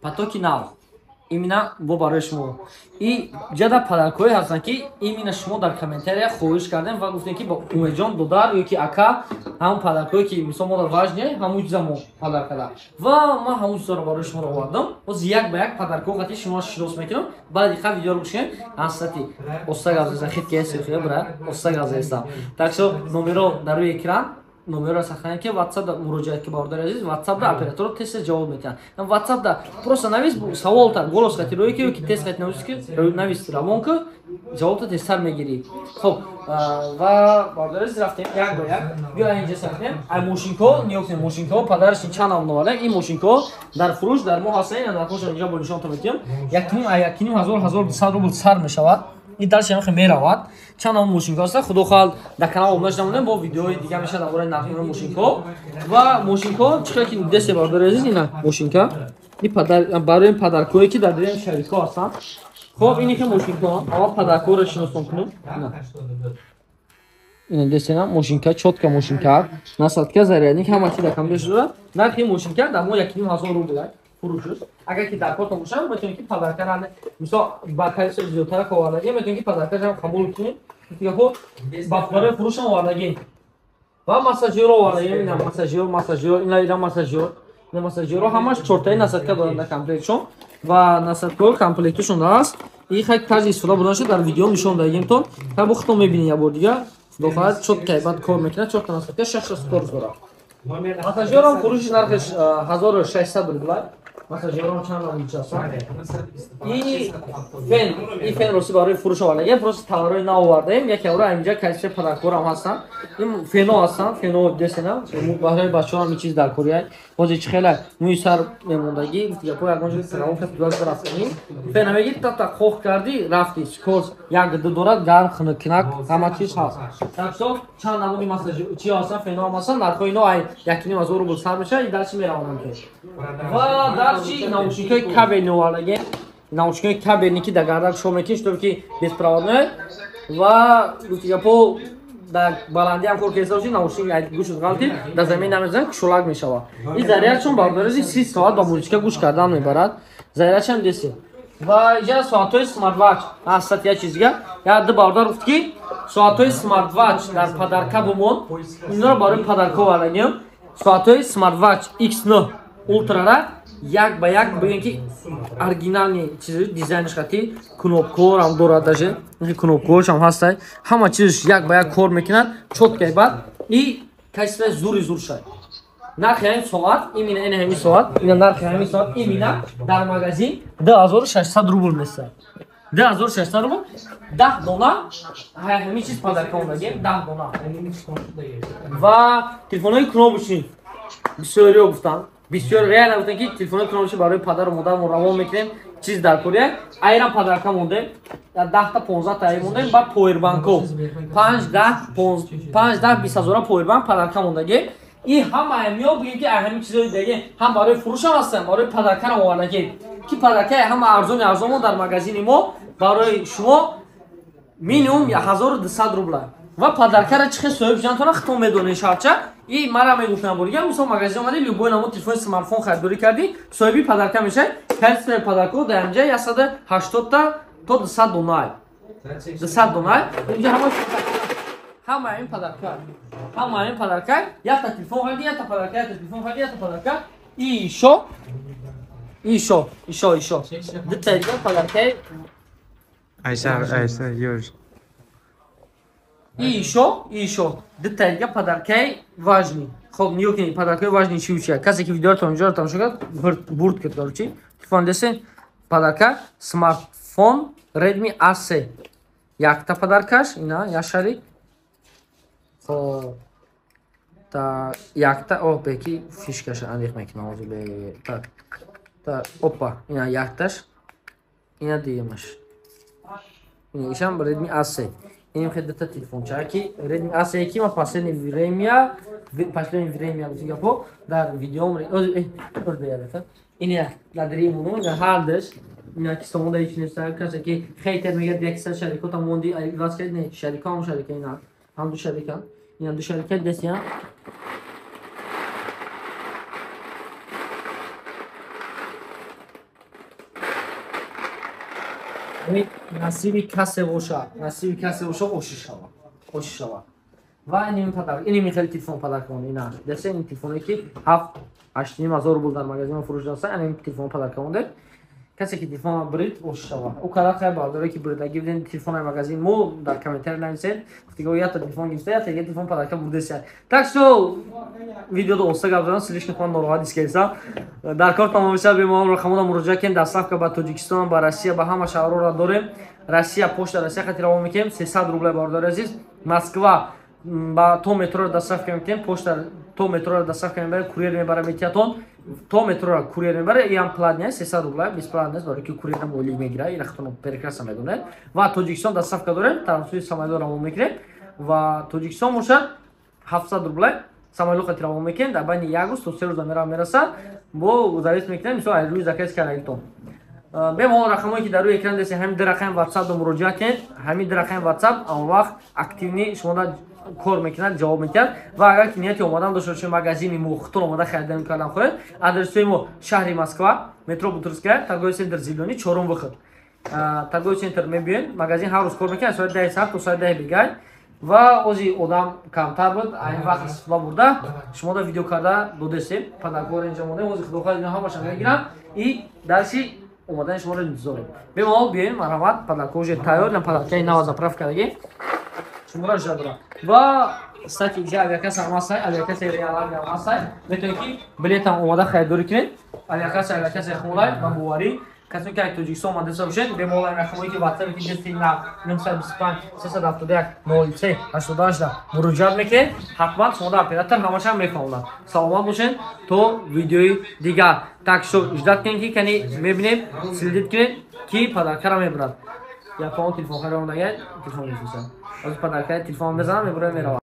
Потоки нав именно бо барои шумо. И ҷада подаркҳое ҳастанд, ки именно шумо дар комментария хоҳиш кардем ва гуфтем, ки ба Умедҷон додар ё ки ака, ҳамон подаркҳое, ки мисол мо дар важне, ҳамон чиза мо подарк карда. Ва ман ҳамон чизаро барои шумо овардам. Боз як ба як подаркҳо қати шумо шинос мекунам. Баъд диққат видеоро гӯш кунед. Ҳастати оста газеста хит ки ҳест, бра, оста газеста. Так что номеро дар рӯи экран, номерро сохранить ки WhatsApp муроҷиат ки, бародари азиз, WhatsApp да операторо тез ҷавоб медиҳанд. WhatsApp да просто навис савол та голос қати рӯи ки тез қати навис, ки навис равон ки, ҷавобта тезтар мегирӣ. Хоб, ва бародари азиз, рафтем як ба як. Биё, инҷа сар кунем. Ай мошинкҳо ниё кунем. Мошинкҳо падараш чанд намуна оварда. Ин мошинкҳо дар фурӯш дар мо ҳастанд. Ина нархҳошон инҷа бо нишонтон медиҳам. 1,5 ҳазор, 1200 рубл сар мешавад. Ин дарси ҳам меравад. Чанд намуд мошинкҳо ҳаста, худо хоҳад, дар канал обуна шуда бо видеои дига мешавад дар бораи нархи мошинкҳо. Ва мошинкҳо чӣ хел ки десе, бародари азиз, ина мошинка и барои подаркҳое, ки дар дирем шарикҳо ҳастанд. Хоб, ини ки мошинкҳо, аввал подаркҳоро шиносон кунем. Ина десена мошинка, чётко мошинка, насадка, зарядник, ҳама чи дар компютер шуда. Нархи мошинка дар мо 1,5 ҳазор рубл фурӯш. Агар ки дар кортон бошад, метавонед ки подаркара, мисол, ба количество зиёдтара овардагӣ, метавонед ки подаркашам қабул кунед. Дигаҳо барои фурӯшам овардагӣ. Ва массажёро овардагӣ. Ина массажёр, массажёр, ина, ина массажёр, ина массажёро, ҳамаш чортаи насадка доранд дар комплектшон ва насадкаҳо комплекташон аст. И хай тарзи истифода бурданашо дар видео нишон дагимтон. Ха, бо худтон мебинед як бор дига. Худо хоҳад, чётко баъд кор мекунад. Чорта насадка шашта скорость дорад. Массажёрам фурӯши нархиш 1600 рубла. Массажёрам чанд намуд ҳастанд. И фен, и фен рости барои фурӯш овардагем, просто товарҳои нав овардаем. Яке авра инҷа количество подаркҳоам ҳастанд. Ин фено ҳастанд, фено десена барои бачаҳоам ин чиз дар кори. Ҳозир чӣ хела мӯи сар мемондагӣ, гапо ягон ҷо равон кас рафтанӣ. Фена мегӣ, тата қоқ кардӣ, рафти. Скорость як ду дорад, гарм, хунуккунак, ҳама чиз ҳаст. Так что чанд намуди массаж чи ҳастанд, фено ҳам ҳастанд. Нархҳои ино ай 1,5 ҳазор рубл сар мешавад, и дальше меравонам ки. Ва дарчи наушникҳои кабельный овардагем. Наушникҳои кабельный, ки дар гардан шо мекунӣ, чтобы ки беспроводной ва гапо дар баландӣ ҳам кор кеста бошӣ, наушник гӯшат ғалти дар замин намезанад, кушолак мешавад. И зарядшон, бародари, 30 соат ба музика гӯш кардан мебарад. Зарядшам деси. Ва инҷа соатҳои смартвач ҳастад. Як чиз дига, як ду бародар гуфт, ки соатҳои смартвач дар подарка бумон. Инро барои подарка овардагем. Соатҳои смартвач X9 Ultra-ра як ба як бигӯем, ки оригинальный чиз, дизайнш хати кнопкаҳорам дорад, даже кнопкаҳошам ҳастай, ҳама чизш як ба як кор мекунад, чёткай бад и качество зури зур шад. Нархи ҳамин соат, именно ина ҳамин соат, ина нархи ҳамин соат именно дар магазин 2600 рубл месад. 2600 рубл, 10 дона ҳамин чиз подарка омадагем, 10 дона. Ва телефонҳои кнопочный бисёриё гуфтанд, бисёр реально гуфтанд, ки телефони кнопочный барои падару модармо равон мекунем, чиз дар кория. Айрам подарка мондем, 10-та, 15-та ай мондем. Ба повербанко панҷ, даҳ, панҷ, даҳ, бист ҳазора повербанк подарка мондагем. И ҳама ҳамиё бигем, ки ҳамин чизои диге ҳам барои фурӯшам ҳастанд, барои подаркарам овардагем, ки подаркаи ҳама арзони арзонмо дар магазини мо барои шумо минимум 1200 рубла. Ва подаркара чӣ хел соҳиб шудантона худтон медонед шарча. И мара мегуфтам, буригам, мисол, магазин омадӣ, любой намуд телефони смартфон харидорӣ кардӣ, соҳиби подарка мешавӣ. Количествои подаркҳо дар инҷа 180-та то 200 дона, 200 дона. Инҷа ҳама ин подарка, ҳама ин подарка. Якта телефон харидӣ, якта подарка, якта телефон харидӣ, якта подарка. И ишо, ишо, ишо, ишо дута дига подаркаи. Айса, Айса, ёж. И ишо, ишо дута дига подаркаи важный. Хоб, нигоҳ кунед, подаркаи важный чи чия. Касе ки видеоро то инҷоро тамошо кард, бурд кард. Короче, телефон десе, подарка смартфон Redmi A3, якта подаркаш ина, як шарик. Хоб, та якта о беки фишкаша андех мекунам ҳозир бе. Так, так, опа, ина якташ, ина дуюмаш, ина ишам Redmi A3. Инем хел дута телефонча, ки Redmi A3, ки ма последнее время гапо дар видеом ина дар ҳардаш ина ки сомода ҳеч нест. Касе ки хейтер мегӯяд, яксад шарикота монди, иваз кард, не, шарика ҳам шарика, ина ҳам ду шарика, ина ду шарика десия. Насиби касе боша, насиби касе боша, оши шава, оши шава. Ва иними подарок, иними хеле телефон подарок монда. Ина десе, ин телефоне ки 7-8,5 ҳазор рубл дар магазин фурӯш даста, ин телефон подарок монда. Касе ки телефон брид, оши шава. Ӯ када хай бардоре ки бридаги биден телефони магазин мо, дар комментарий нависед. Гуфтиго, ята телефон гирифта, ята телефон подарка бурдеся. Так что видеодо оста гап задам, слишком хон нороҳат дискеса. Дар кор тамом мешавад. Бемалол рақамода муроҷиат кунед. Доставка ба Тоҷикистон, ба Россия, ба ҳама шаҳрҳоро дорем. Россия, почта Россия хати равон мекунем, 300 рубля, бародари азиз. Москва ба то метроро доставка мекунем, почта то метроро доставка мебарем, курьер мебара, метиятон то метроро курьер мебара. Иам платный, 300 рубля, бесплатно нест, барои ки курьерам ойлик мегира, ира худтон прекрасно медонед. Ва Тоҷикистон доставка дорем, тавассути самолёт равон мекунем. Ва Тоҷикистон бошад, 700 рубля, самолёт хати равон мекунем, дар байни як рӯз то 3 рӯза мера мерасад. Бо завис мекунем, мисол, аз рӯи заказ кардагитон. Бемалол рақамое ки дар рӯи экран десем, ҳамин ду рақами WhatsApp муроҷиат кунед. Ҳамин ду рақами WhatsApp он вақт активный шумода кор мекунад, ҷавоб медиҳад. Ва агар ки нияти омадан дошта бошед магазини мо, худтон омада харидан кардан хоҳед, адресҳои мо: шаҳри Москва, метро Бутырская, торговый центр «Зелёный», чорум выход. Торговый центр мебиёед, магазин ҳар рӯз кор мекунад, соати 10 саҳар то соати 10 бегай. Ва ози одам камтар буд, айн вақт истифода бурда, шумода видео карда додесем. Подаркҳоро инҷа мондем, ози худохоҳ ино ҳамаша мегирам и дарси омадани шуморо интизорем. Бемалол биёем, марҳамат, подаркҳо уже тайёр, на подаркаи нава заправка кардагӣ шуморо жда дорам. Ва кстати, инҷа авиакасса ҳам ҳастай, авиакассаи Реал Авиа ҳам ҳастай, метавонед ки билетам омода харидорӣ кунед. Авиакасса, авиакассаи хулай ва боварӣ. Касоне ки аз Тоҷикистон омадаста бошед, бемалол рақамҳое ки WhatsApp ки дести на 925 371 03 88 муроҷиат мекунед, ҳатман шумода оператор ҳамаша мефаҳмонад. Саломат бошед то видеои дигар. Так что ждать кунед, ки кани мебинем, следить кунед, ки подаркара мебарад. Япон телефон харидор, телефон мефурӯшад. Ҳозир подаркаи телефон мезанам, мебурам, меравад.